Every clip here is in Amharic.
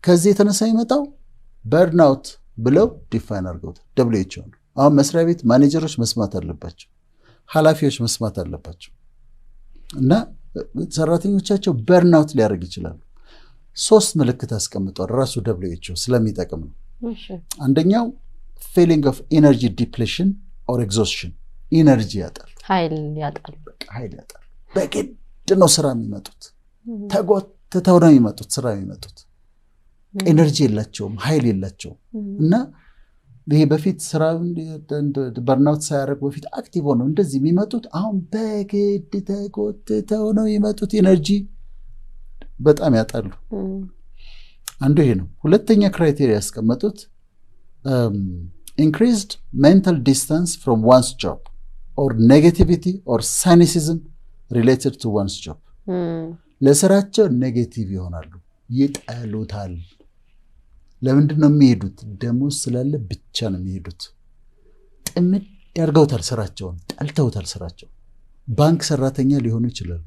ከዚህ የተነሳ የመጣው burnout ብለው define አድርገውታል። WHO ነው። አሁን መስሪያ ቤት ማኔጀሮች መስማት አለባቸው፣ ኃላፊዎች መስማት አለባቸው። እና ሰራተኞቻቸው burnout ሊያደርግ ይችላሉ። ሶስት ምልክት አስቀምጧል ራሱ WHO፣ ስለሚጠቅም ነው። አንደኛው feeling of energy depletion or exhaustion፣ energy ያጣሉ፣ ኃይል ያጣሉ። በቃ ኃይል ያጣሉ። በግድ ነው ስራ የሚመጡት፣ ተጎትተው ነው የሚመጡት ስራ የሚመጡት። Energy የላቸውም፣ ኃይል የላቸውም። እና ይሄ በፊት ስራ burnout ሳያደርጉ በፊት active ሆነው እንደዚህ የሚመጡት አሁን በግድ ተጎትተው ነው የሚመጡት። Energy በጣም ያጣሉ። አንዱ ይሄ ነው። ሁለተኛ criteria ያስቀመጡት increased mental distance from one's job or negativity or cynicism related to one's job። ለስራቸው negative ይሆናሉ፣ ይጠሉታል። ለምንድን ነው የሚሄዱት? ደሞዝ ስላለ ብቻ ነው የሚሄዱት። ጥምድ ያርገውታል፣ ስራቸውን ጠልተውታል። ስራቸው ባንክ ሰራተኛ ሊሆኑ ይችላሉ፣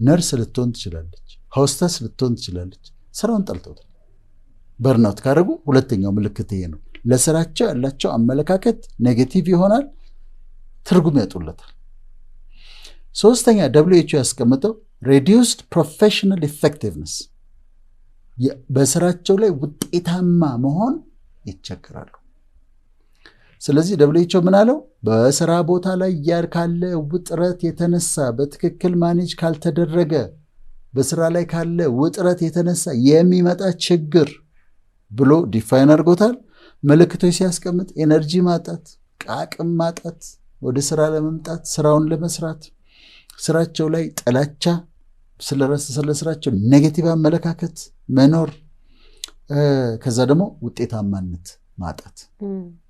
ነርስ ልትሆን ትችላለች፣ ሆስተስ ልትሆን ትችላለች። ስራውን ጠልተውታል። Burnout ካደረጉ ሁለተኛው ምልክት ይሄ ነው። ለስራቸው ያላቸው አመለካከት negative ይሆናል፣ ትርጉም ያጡለታል። ሶስተኛ WHO ያስቀመጠው reduced professional effectiveness፣ በስራቸው ላይ ውጤታማ መሆን ይቸግራሉ። ስለዚህ WHO ምን አለው? በስራ ቦታ ላይ ካለ ውጥረት የተነሳ፣ በትክክል manage ካልተደረገ፣ በስራ ላይ ካለ ውጥረት የተነሳ የሚመጣ ችግር ብሎ define አድርጎታል። ምልክቶች ሲያስቀምጥ energy ማጣት፣ አቅም ማጣት፣ ወደ ስራ ለመምጣት፣ ስራውን ለመስራት፣ ስራቸው ላይ ጥላቻ፣ ስለ ስራቸው negative አመለካከት መኖር፣ ከዛ ደግሞ ውጤታማነት ማጣት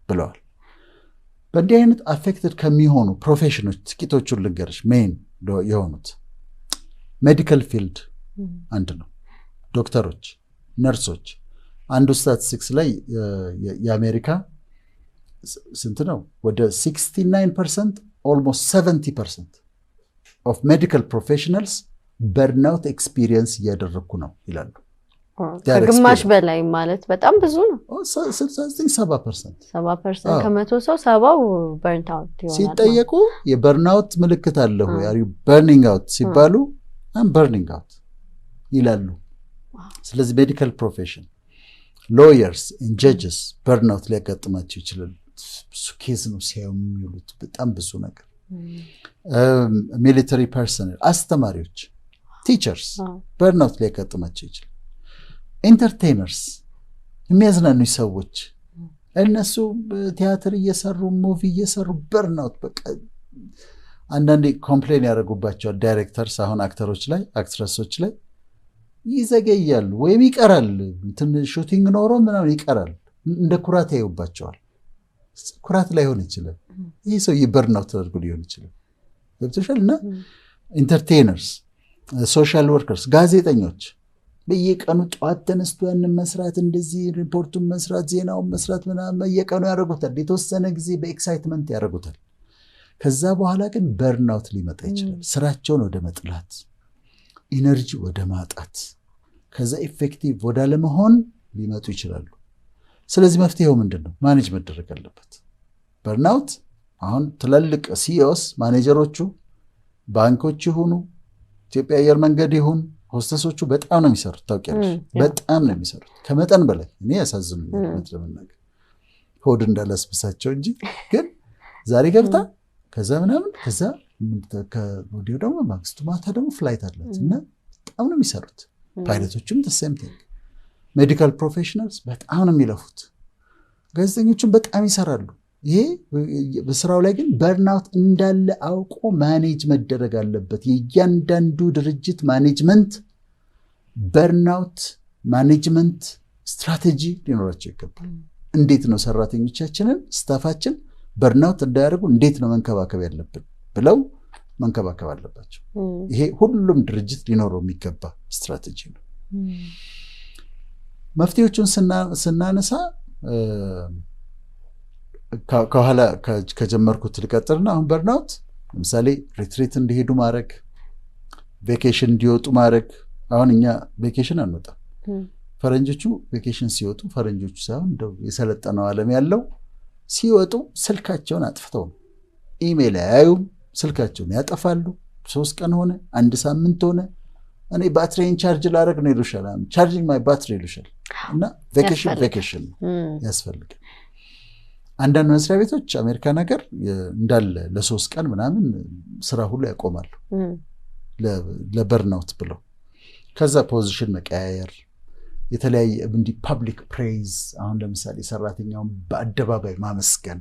ብለዋል። በእንዲህ አይነት affected ከሚሆኑ profession ኖች ጥቂቶቹን ልንገርሽ። Main የሆኑት medical field አንድ ነው። ዶክተሮች፣ ነርሶች። አንዱ ስታቲስቲክስ ላይ የአሜሪካ ስንት ነው? ወደ 69%፣ almost 70% of medical professionals burnout experience እያደረግኩ ነው ይላሉ። ከግማሽ በላይ ማለት በጣም ብዙ ነው። 69 70%። 70%፣ ከ100 ሰው 70ው burnt out ይሆናል። ሲጠየቁ የ burnout ምልክት አለ ወይ፣ are you burning out ሲባሉ "I'm burning out" ይላሉ። ስለዚህ medical profession፣ lawyers፣ judges burnout ሊያጋጥማቸው ይችላል። ብዙ case ነው ሲያዩ የሚውሉት፣ በጣም ብዙ ነገር። Military personnel፣ አስተማሪዎች፣ teachers burnout ሊያጋጥማቸው ይችላል። Entertainers፣ የሚያዝናኑ ሰዎች፣ እነሱ ቲያትር እየሰሩ፣ movie እየሰሩ burnout በቃ አንዳንዴ complain ያደርጉባቸዋል directors። አሁን actor ኦች ላይ፣ actress ኦች ላይ ይዘገያሉ ወይም ይቀራል። እንትን shooting ኖሮ ምናምን ይቀራል። እንደ ኩራት ያዩባቸዋል። ኩራት ላይሆን ይችላል። ይህ ሰውዬ burnout ተደርጎ ሊሆን ይችላል። ገብቶሻል? እና entertainers፣ social workers፣ ጋዜጠኞች በየቀኑ ጠዋት ተነስቶ ያንን መስራት፣ እንደዚህ ሪፖርቱን መስራት፣ ዜናውን መስራት ምናምን በየቀኑ ያደርጉታል። የተወሰነ ጊዜ በ excitement ያደርጉታል። ከዛ በኋላ ግን burnout ሊመጣ ይችላል። ስራቸውን ወደ መጥላት፣ energy ወደ ማጣት፣ ከዛ effective ወዳለመሆን ሊመጡ ይችላሉ። ስለዚህ መፍትሄው ምንድን ነው? Manage መደረግ አለበት። Burnout አሁን ትላልቅ CEOs፣ manager ኦቹ፣ ባንኮች ይሁኑ፣ ኢትዮጵያ አየር መንገድ ይሁን፣ ሆስተሶቹ በጣም ነው የሚሰሩት። ታውቂያለሽ፣ በጣም ነው የሚሰሩት ከመጠን በላይ። እኔ ያሳዝኑኛል እውነት ለመናገር፣ ሆድ እንዳላስብሳቸው እንጂ። ግን ዛሬ ገብታ ከዛ ምናምን ከዛ ወዲያው ደግሞ ማግስቱ ማታ ደግሞ flight አላት እና በጣም ነው የሚሰሩት። Pilot ኦችም same thing፣ medical professionals በጣም ነው የሚለፉት። ጋዜጠኞችም በጣም ይሰራሉ። ይሄ በስራው ላይ ግን burnout እንዳለ አውቆ manage መደረግ አለበት። የእያንዳንዱ ድርጅት management burnout management strategy ሊኖራቸው ይገባል። እንዴት ነው ሰራተኞቻችንን፣ staff ኣችን burnout እንዳያደርጉ እንዴት ነው መንከባከብ ያለብን ብለው መንከባከብ አለባቸው። ይሄ ሁሉም ድርጅት ሊኖረው የሚገባ ስትራቴጂ ነው። መፍትሄዎቹን ስናነሳ ከኋላ ከጀመርኩት ልቀጥልና አሁን burnout ለምሳሌ retreat እንዲሄዱ ማድረግ፣ vacation እንዲወጡ ማድረግ። አሁን እኛ vacation አንወጣም። ፈረንጆቹ vacation ሲወጡ፣ ፈረንጆቹ ሳይሆን እንደው የሰለጠነው ዓለም ያለው፣ ሲወጡ ስልካቸውን አጥፍተው ነው። ኢሜይል አያዩም፣ ስልካቸውን ያጠፋሉ። 3 ቀን ሆነ፣ አንድ ሳምንት ሆነ፣ እኔ ባትሪን charge ላደርግ ነው ይሉሻል። Charging my battery ይሉሻል። እና vacation vacation ነው፣ ያስፈልጋል። አንዳንድ መስሪያ ቤቶች አሜሪካ ነገር እንዳለ ለ3 ቀን ምናምን ስራ ሁሉ ያቆማሉ ለ burnout ብለው። ከዛ position መቀያየር፣ የተለያየ እንዲህ public praise፣ አሁን ለምሳሌ ሰራተኛውን በአደባባይ ማመስገን።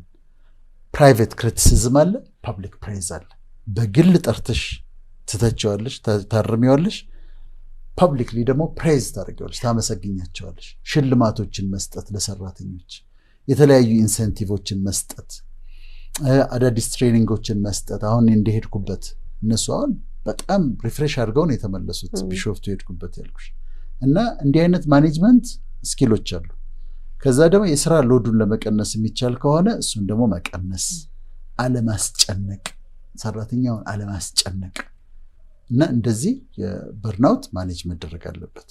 Private criticism አለ፣ public praise አለ። በግል ጠርተሽ ትተቸዋለሽ፣ ታርሚዋለሽ። Publicly ደግሞ praise ታደርጊዋለሽ፣ ታመሰግኛቸዋለሽ። ሽልማቶችን መስጠት ለሰራተኞች፣ የተለያዩ incentive ኦችን መስጠት፣ አዳዲስ training ኦችን መስጠት። አሁን እንደሄድኩበት እነሱ አሁን በጣም refresh አድርገው ነው የተመለሱት። ቢሾፍቱ የሄድኩበት ያልኩሽ። እና እንዲህ አይነት management skill ኦች አሉ። ከዛ ደግሞ የስራ load ኡን ለመቀነስ የሚቻል ከሆነ እሱን ደግሞ መቀነስ፣ አለማስጨነቅ፣ ሰራተኛውን አለማስጨነቅ እና እንደዚህ የ burnout manage መደረግ አለበት።